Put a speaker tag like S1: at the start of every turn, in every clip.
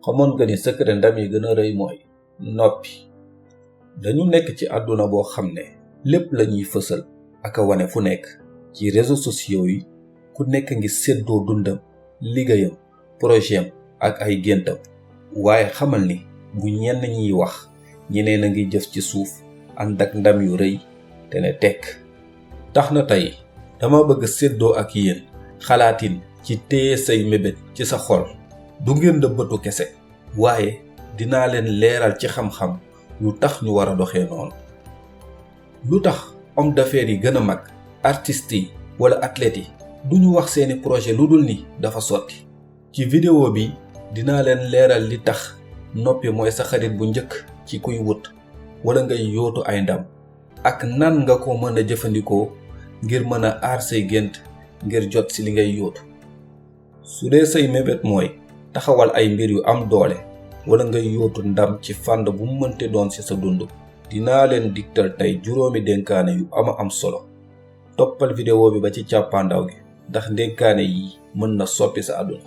S1: xamoon nga ni secret ndam yi gën a rëy mooy noppi. dañu nekk ci àdduna boo xam ne lépp lañuy fësal ak a wane fu nekk ci réseaux sociaux yi. ku nekk ngi séddoo dundam, liggéeyam, projet ak ay géntam. waaye xamal ni bu ñenn ñiy wax, ñeneen a ngi jëf ci suuf ànd ak ndam yu rëy te ne tekk. tax na tey dama bëgg séddoo ak yéen xalaatin ci téye say mébét ci sa xol. du ngeen dëbbatu kese, waaye dinaa leen leeral ci xam-xam lu tax ñu war a doxee noonu. lu tax homme d'affaires yi gën a mag, artistes yi wala athlètes yi duñu wax seeni projet lu dul ni dafa sotti. ci vidéo bi dinaa leen leeral li tax noppi mooy sa xarit bu njëkk ci kuy wut wala ngay yootu ay ndam, ak nan nga ko mën a jëfandikoo ngir mën a aar say gént ngir jot ci li ngay yootu. su dee say mébét mooy taxawal ay mbir yu am doole wala ngay yootu ndam ci fànn bu mu mënte doon ci sa dund, dinaa leen digtal tey juróomi dénkaane yu am solo. toppal vidéo bi ba ci càppaandaw gi ndax dénkaane yi mën na soppi sa àdduna.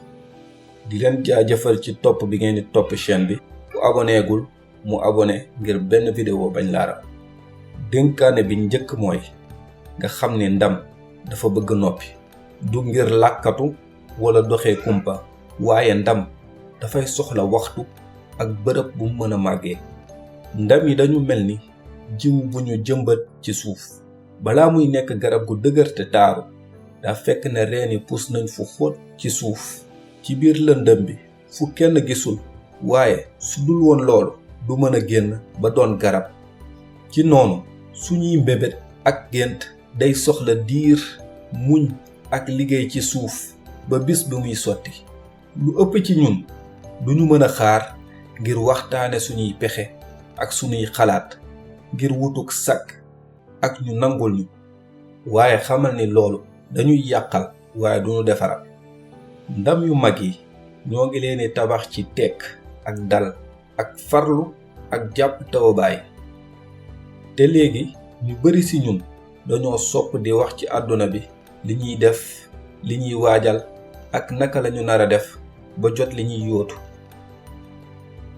S1: di leen jaajëfal ci topp bi ngeen di topp chaîne bi. ku aboneegul mu abonné ngir benn vidéo bañ laa raw. dénkaane bi njëkk mooy nga xam ne ndam dafa bëgg noppi. du ngir làkkatu wala doxee kumpa, waaye ndam dafay soxla waxtu ak bërëb bu mën a màggee. ndam yi dañu mel ni jiw bu ñu jëmbat ci suuf. balaa muy nekk garab gu dëgër te taaru, daa fekk ne reen yi puus nañ fu xóot ci suuf, ci biir lëndëm bi fu kenn gisul. waaye su dul woon loolu du mën a génn ba doon garab. ci noonu suñuy mbébét ak gént day soxla diir, muñ ak liggéey ci suuf ba bis bi muy sotti. lu ëpp ci ñun duñu mën a xaar ngir waxtaane suñuy pexe ak suñuy xalaat ngir wutuk sakk ak ñu nangul ñu. waaye xamal ni loolu dañuy yàqal waaye duñu defaral. ndam yu mag yi ñoo ngi leen di tabax ci tekk ak dal ak farlu ak jàpp tawabaay. te léegi ñu bari ci ñun dañoo sopp di wax ci àdduna bi li ñuy def, li ñuy waajal ak naka lañu nar a def ba jot li ñuy yootu.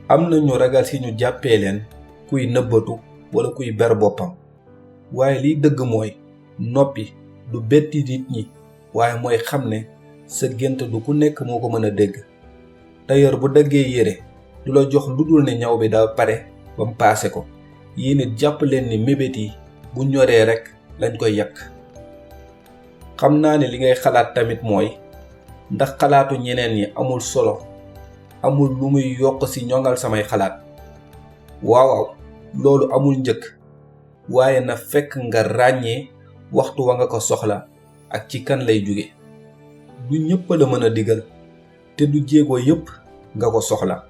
S1: am na ñu ragal ci ñu jàppee leen kuy nëbbatu wala kuy ber boppam. waaye liy dëgg mooy noppi du betti nit ñi, waaye mooy xam ne sa gént du ku nekk moo ko mën a dégg. tailleur bu daggee yére du la jox lu dul ne ñaw bi daa pare ba mu paase ko. yéen it jàpp leen ni mébét yi bu ñoree rekk lañ koy yàq. xam naa ne li ngay xalaat tamit mooy ndax xalaatu ñeneen ñi amul solo, amul lu muy yokk ci ñoŋal samay xalaat. waaw loolu amul njëkk, waaye na fekk nga ràññee waxtu wa nga ko soxla ak ci kan lay jóge. du ñëpp la mën a digal, te du jéego yépp nga ko soxla,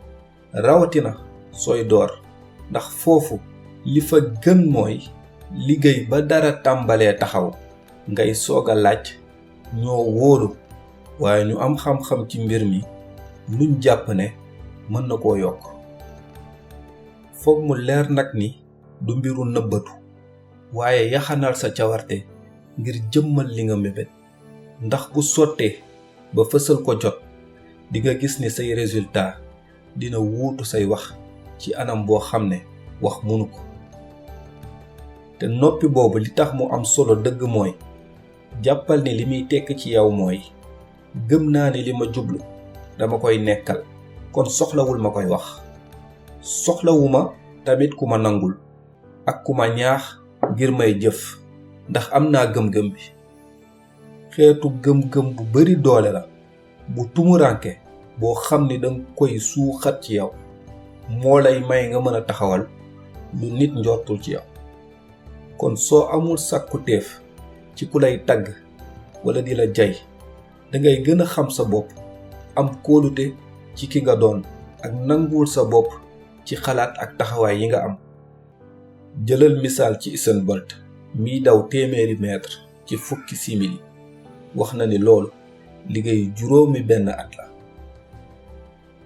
S1: rawatina sooy door. ndax foofu li fa gën mooy liggéey ba dara tàmbalee taxaw ngay soog a laaj ñoo wóolu waaye ñu am xam-xam ci mbir mi luñ jàpp ne mën na koo yokk. foog mu leer nag ni du mbiru nëbbatu, waaye yaxanal sa cawarte ngir jëmmal li nga mébét. ndax bu sottee ba fësal ko jot, di nga gis ni say résultat dina wuutu say wax ci anam boo xam ne wax mënu ko. te noppi boobu li tax mu am solo dëgg mooy jàppal ni li muy tekk ci yow mooy gëm naa ni li ma jublu dama koy nekkal, kon soxlawul ma koy wax. soxlawuma tamit ku ma nangul ak ku ma ñaax ngir may jëf, ndax am naa gëm-gëm bi. xeetu gëm-gëm bu bari doole la, bu tumuranke, boo xam ni danga koy suuxat ci yow. moo lay may nga mën a taxawal lu nit njortul ci yow. kon soo amul sàkkuteef ci ku lay tagg wala di la jay, dangay gën a xam sa bopp, am kóolute ci ki nga doon ak nangul sa bopp ci xalaat ak taxawaay yi nga am. jëlal misaal ci Usain Bolt miy daw 100 mètre ci fukki simili. wax na ni loolu liggéey juróomi benn at la.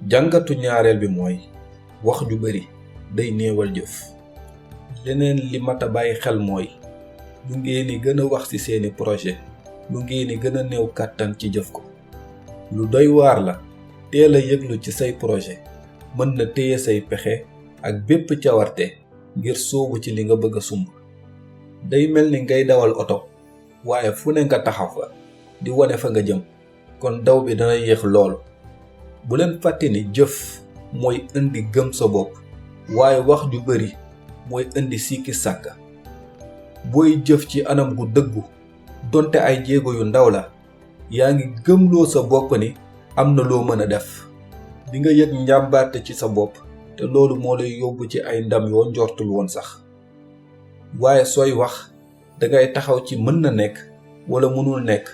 S1: jàngatu ñaareel bi mooy wax ju bari day néewal jëf. leneen li mat a bàyyi xel mooy lu ngeen di gën a wax ci seeni projet, lu ngeen di gën a néew kàttan ci jëf ko. lu doy waar la teel a yëglu ci say projet mën na téye say pexe ak bépp cawarte ngir soobu ci li nga bëgg a sumb. day mel ni ngay dawal oto waaye fu ne nga taxaw fa di wane fa nga jëm, kon daw bi dana yéex lool. bu leen fàtte ni jëf mooy indi gëm sa bopp, waaye wax ju bari mooy indi sikki sàkka. booy jëf ci anam gu dëggu, donte ay jéego yu ndaw la, yaa ngi gëmloo sa bopp ni am na loo mën a def. di nga yëg njàmbaarte ci sa bopp, te loolu moo lay yóbbu ci ay ndam yoo njortul woon sax. waaye sooy wax, dangay taxaw ci mën na nekk wala mënul nekk.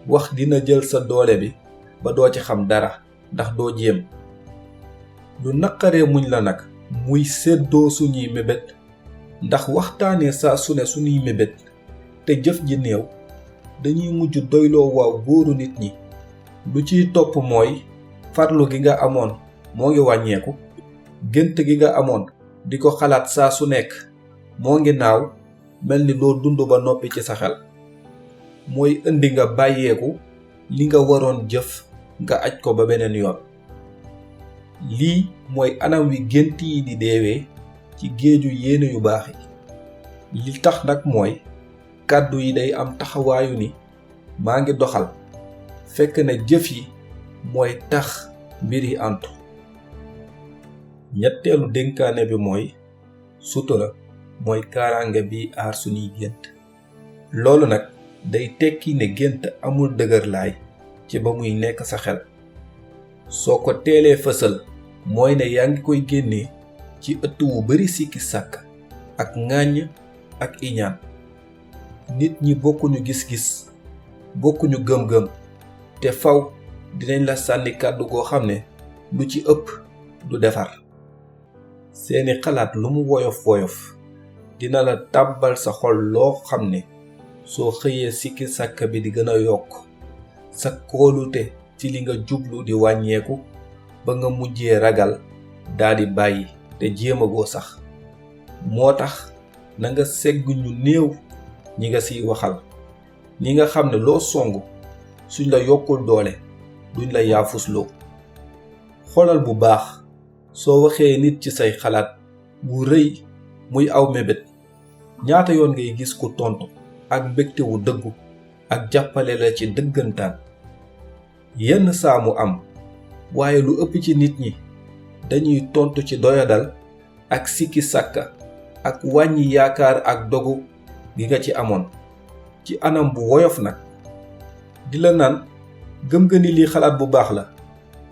S1: wax dina jël sa doole bi ba doo ci xam dara ndax doo jéem. lu naqaree muñ la nag muy séddoo suñuy mébét, ndax waxtaanee saa su ne suñuy mébét te jëf ji néew, dañuy mujj doyloo waaw góoru nit ñi. lu ciy topp mooy farlu gi nga amoon moo ngi wàññeeku, gént gi nga amoon di ko xalaat saa su nekk moo ngi naaw, mel ni loo dund ba noppi ci sa xel. mooy indi nga bàyyeeku li nga waroon jëf nga aj ko ba beneen yoon. lii mooy anam wi gént yi di deewee ci géeju yéene yu baax yi. li tax nag mooy kàddu yi day am taxawaayu ni maa ngi doxal, fekk na jëf yi mooy tax mbir yi antu. ñetteelu dénkaane bi mooy sutura mooy kaaraange bi aar suñuy gént. loolu nag day tekki ne gént amul dëgër laay ci ba muy nekk sa xel. soo ko teelee fësal mooy ne yaa ngi koy génnee ci ëtt wu bari sikki sàkk ak ŋàññ ak iñaan. nit ñi bokkuñu gis-gis, bokkuñu gëm-gëm, te faw dinañ la sànni kàddu goo xam ne lu ci ëpp du defar. seeni xalaat lu mu woyof woyof dina la tàbbal sa xol loo xam ne soo xëyee sikki sàkk bi di gën a yokk, sa kóolute ci li nga jublu di wàññeeku ba nga mujjee ragal daldi bàyyi te jéemagoo sax. moo tax na nga segg ñu néew ñi nga siy waxal, ñi nga xam ne loo songu suñ la yokkul doole duñ la yaafusloo. xoolal bu baax, soo waxee nit ci say xalaat wu rëy muy aw mébét, ñaata yoon ngay gis ku tontu ak mbégte wu dëggu ak jàppale la ci dëggantaan. yenn saa mu am, waaye lu ëpp ci nit ñi dañuy tontu ci doyadal ak sikki sàkka ak wàññi yaakaar ak dogu gi nga ci amoon, ci anam bu woyof nag. di la naan gëm nga ni lii xalaat bu baax la,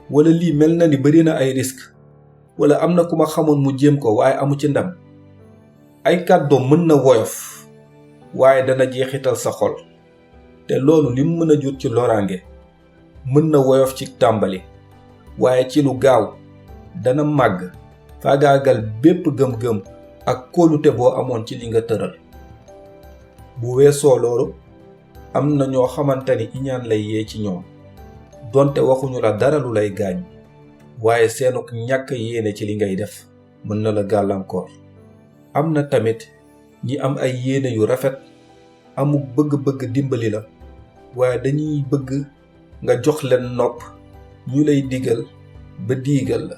S1: wala lii mel na ni bari na ay risque, wala am na ku ma xamoon mu jéem ko waaye amu ci ndam. ay kàddoom mën na woyof waaye dana jeexital sa xol, te loolu li mu mën a jur ci loraange mën na woyof ci tàmbali, waaye ci lu gaaw dana màgg faagaagal bépp gëm-gëm ak kóolute boo amoon ci li nga tëral. bu weesoo loolu, am na ñoo xamante ni iñaan lay yee ci ñoom, donte waxuñu la dara lu lay gaañ, waaye seenuk ñàkk yéene ci li ngay def mën na la gàllankoor. am na tamit ñi am ay yéene yu rafet, amuk bëgg-bëgg dimbali la, waaye dañuy bëgg nga jox leen nopp ñu lay digal ba diigal la.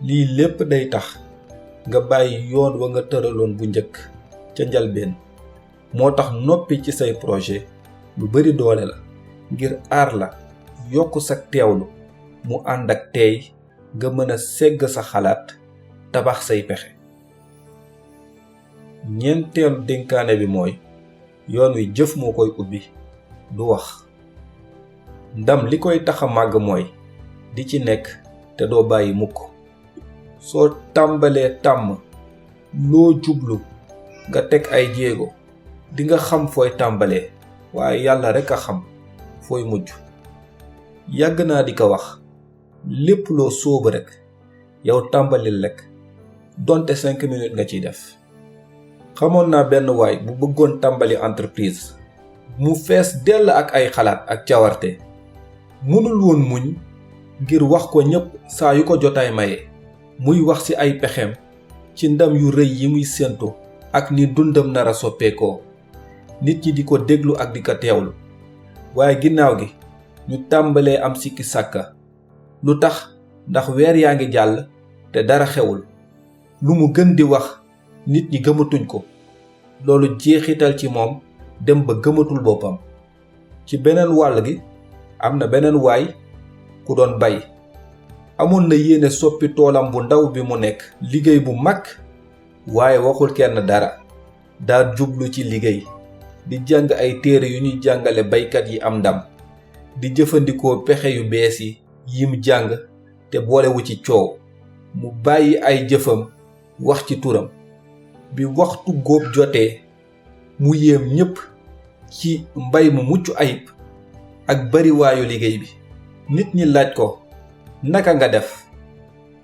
S1: lii lépp day tax nga bàyyi yoon wa nga tëraloon bu njëkk ca njalbeen. moo tax noppi ci say projet lu bari doole la, ngir aar la, yokk sa teewlu mu ànd ak teey nga mën a segg sa xalaat, tabax say pexe. ñeenteelu dénkaane bi mooy yoon wi jëf moo koy ubbi, du wax. ndam li koy tax a màgg mooy di ci nekk te doo bàyyi mukk. soo tàmbalee tàmm loo jublu nga teg ay jéego, di nga xam fooy tàmbalee, waaye yàlla rekk a xam fooy mujj. yàgg naa di ko wax, lépp loo sóobu rekk yow tàmbalil rekk, donte 5 minutes nga ciy def. xamoon naa benn waay bu bëggoon tàmbali entreprise, mu fees dell ak ay xalaat ak cawarte. mënul woon muñ ngir wax ko ñépp saa yu ko jotaay maye, muy wax ci ay pexeem, ci ndam yu rëy yi muy séentu ak ni dundam nara soppeekoo. nit ñi di ko déglu ak di ko teewlu, waaye ginnaaw gi ñu tàmbalee am sikki sàkka. lu tax ndax weer yaa ngi jàll te dara xewul. lu mu gën di wax nit ñi gëmatuñ ko. loolu jeexital ci moom dem ba gëmatul boppam. ci beneen wàll gi am na beneen waay ku doon bay. amoon na yéene soppi toolam bu ndaw bi mu nekk liggéey bu mag, waaye waxul kenn dara. daa jublu ci liggéey, di jàng ay téere yu ñuy jàngale baykat yi am ndam, di jëfandikoo pexe yu bees yim jàng te boolewu ci coow. mu bàyyi ay jëfam wax ci turam. bi waxtu góob jotee mu yéem ñépp ci mbay mu mucc ayib ak bariwaayu liggéey bi. nit ñi laaj ko, naka nga def?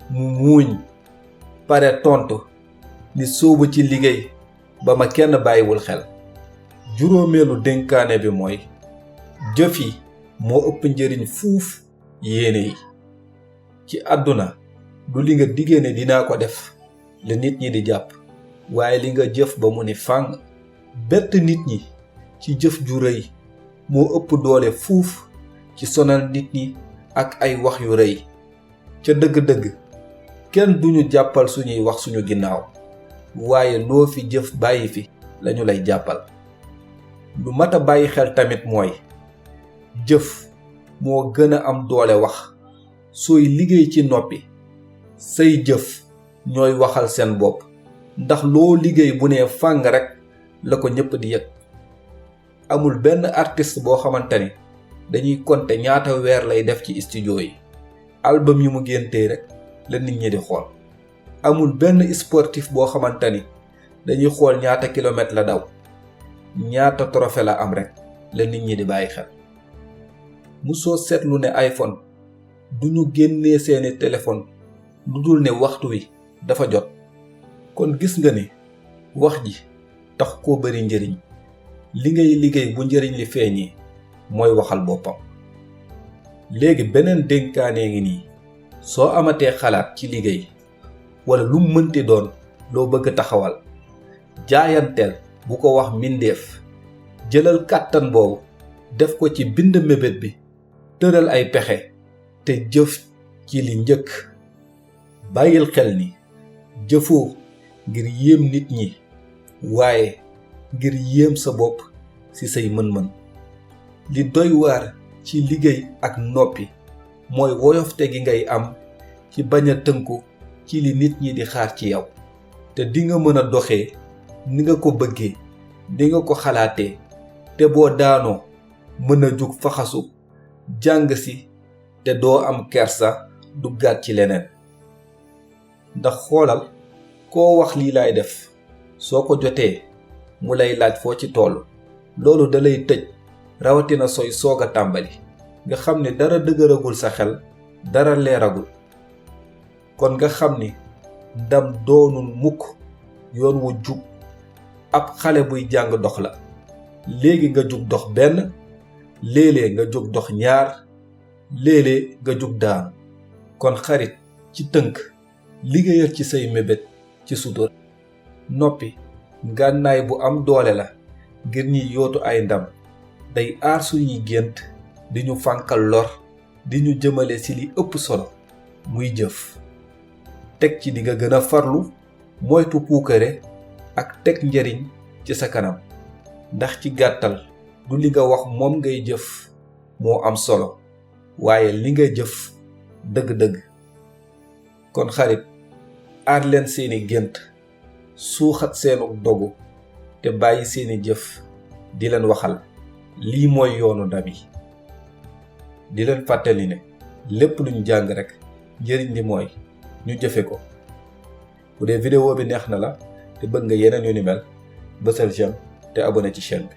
S1: mu muuñ pare tontu ni sóobu ci liggéey ba ma kenn bàyyiwul xel. juróomeelu dénkaane bi mooy jëf yi moo ëpp njëriñ fuuf yéene yi. ci àdduna du li nga diggee ne dinaa ko def la nit ñi di jàpp, waaye li nga jëf ba mu ni fàng. bett nit ñi ci jëf ju rëy moo ëpp doole fuuf ci sonal nit ñi ak ay wax yu rëy. ca dëgg-dëgg kenn duñu jàppal suñuy wax suñu ginnaaw, waaye loo fi jëf bàyyi fi lañu lay jàppal. lu mat a bàyyi xel tamit mooy jëf moo gën a am doole wax. sooy liggéey ci noppi, say jëf ñooy waxal seen bopp, ndax loo liggéey bu nee fàng rekk la ko ñépp di yëg. amul benn artiste boo xamante ni dañuy compter ñaata weer lay def ci studio yi. album yi mu géntee rek la nit ñi di xool. amul benn sportif boo xamante ni dañuy xool ñaata kilomètre la daw, ñaata trophée la am rek la nit ñi di bàyyi xel. musoo seetlu ne iPhone duñu génnee seeni téléphone lu dul ne waxtu wi dafa jot. kon gis nga ni wax ji tax koo bari njëriñ. li ngay liggéey bu njëriñ li feeñee mooy waxal boppam. léegi beneen dénkaane ngi nii. soo amatee xalaat ci liggéey wala lu mënti doon loo bëgg taxawal, jaayanteel bu ko wax mbindeef. jëlal kàttan boobu def ko ci bind mébét bi, tëral ay pexe te jëf ci li njëkk. bàyyil xel ni jëfoo ngir yéem nit ñi, waaye ngir yéem sa bopp ci say mën-mën. li doy waar ci liggéey ak noppi mooy woyofte gi ngay am ci bañ a tënku ci li nit ñi di xaar ci yow. te dinga mën a doxee ni nga ko bëggee, ni nga ko xalaatee, te boo daanoo mën a jug faxasu jàng si te doo am kersa duggaat ci leneen. ndax xoolal koo wax lii laay def, soo ko jotee mu lay laaj foo ci toll. loolu da lay tëj, rawatina sooy soog a tàmbali nga xam ne dara dëgëragul sa xel, dara leeragul. kon nga xam ni ndam doonul mukk yoon wu jub. ab xale buy jàng dox la. léegi nga jug dox benn, léeg-léeg nga jug dox ñaar, léeg-léeg nga jug daanu. kon xarit, ci tënk, liggéeyal ci say mébét ci sutura. noppi ngànnaay bu am doole la ngir ñi yootu ay ndam. day aar suñuy gént, di ñu fànkal lor, di ñu jëmale ci li ëpp solo muy jëf. teg ci di nga gën a farlu, moytu puukare ak teg njariñ ci sa kanam. ndax ci gàttal, du li nga wax moom ngay jëf moo am solo, waaye li nga jëf dëgg-dëgg. kon xarit, aar leen seeni gént, suuxat seenu dogu, te bàyyi seeni jëf di leen waxal. lii mooy yoonu ndam yi. di leen fàttali ne lépp luñ jàng rek njëriñ li mooy ñu jëfe ko. bu dee vidéo bi neex na la te bëgg nga yeneen yu ni mel, bësal j'aime te abonné ci chaîne bi.